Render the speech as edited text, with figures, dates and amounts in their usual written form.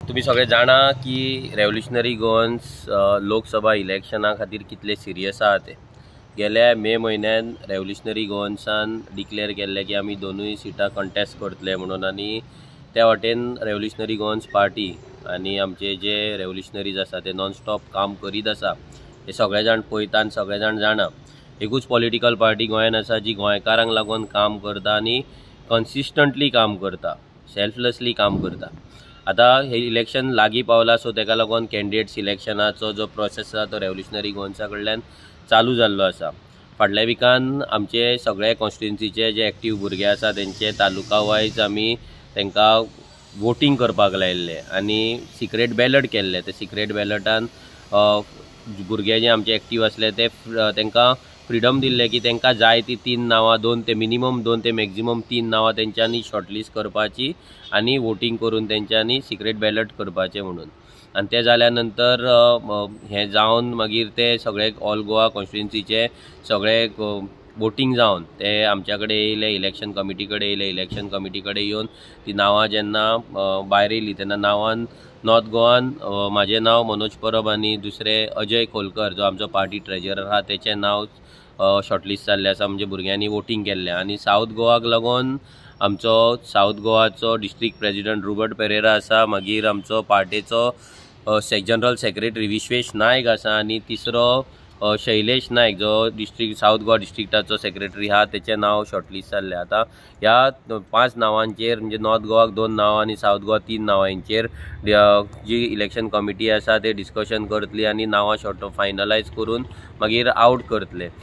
तुमी सगळे जाणा की रेव्होल्युशनरी गोवन्स लोकसभा इलेक्शना खातीर कितले सिरियस आहा ते. गेल्या मे म्हयन्यान रेव्होल्युशनरी गोवन्सान डिक्लेअर केल्लें की आमी दोनूय सिटां कंटेस्ट करतले म्हणून, आनी त्या वाटेन रेव्होल्युशनरी गोवन्स पार्टी आनी आमचे जे रेव्होल्युशनरीज आसा ते नॉनस्टॉप काम करीत आसा. हे सगळे जाण पळयता आनी सगळे जाण जाणा, एकूच पॉलिटिकल पार्टी गोंयान आसा जी गोंयकारांक लागून काम करता आनी कन्सिस्टंटली काम करता, सेल्फलेसली काम करता. आतां हे इलेक्शन लागीं पावलां, सो तेका लागून कॅन्डिडेट सिलेक्शनाचो जो प्रोसेस आसा तो रेव्होल्युशनरी गोवन्सा कडल्यान चालू जाल्लो आसा. फाटल्या विकान आमचे सगळे कॉन्स्टिट्युन्सीचे जे एक्टीव भुरगे आसा तेंचे तालुका वायज आमी तांकां वोटींग करपाक लायिल्लें आनी सिक्रेट बॅलट केल्लें. ते सिक्रेट बॅलटान भुरगे जे आमचे एक्टीव आसले ते तांकां फ्रिडम दिल्लें की तांकां जाय ती 3 नांवां, 2 ते मिनिमम 2 ते मॅक्झिमम 3 नांवां तेंच्यांनी शॉर्टलिस्ट करपाची आनी वोटींग करून तेंच्यांनी सिक्रेट बॅलट करपाचें म्हणून. आनी तें जाल्या नंतर हें जावन मागीर ते सगळे ऑल गोवा कॉन्स्टिट्युन्सीचे सगळे वोटींग जावन ते आमच्या कडेन येयले, इलेक्शन कमिटी कडेन येयले. इलेक्शन कमिटी कडेन येवन ती नांवां जेन्ना भायर येयली तेन्ना नांवान नॉर्थ गोवान म्हाजें नांव मनोज परब आनी दुसरें अजय खोलकर जो आमचो पार्टी ट्रेजरर आहा तेचें नांव शॉर्टलिस्ट जाल्लें आसा, म्हणजे भुरग्यांनी वोटींग केल्लें. आनी सावथ गोवाक लागून आमचो सावथ गोवाचो डिस्ट्रिक्ट प्रेजिडंट रुबर्ट पेरेरा आसा, मागीर आमचो पार्टेचो जनरल सेक्रेटरी विश्वेश नायक आसा आनी तिसरो शैलेश नायक जो डिस्ट्रिक्ट सावथ गोवा डिस्ट्रिक्टाचो सेक्रेटरी आहा तेचें नांव शॉर्टलिस्ट जाल्लें. आतां ह्या 5 नांवांचेर, म्हणजे नॉर्थ गोवाक 2 नांवां आनी सावथ गोवा 3 नांवांचेर जी इलेक्शन कमिटी आसा ते डिस्कशन करतली आनी नांवां शॉर्ट फायनलायज करून मागीर आवट करतले.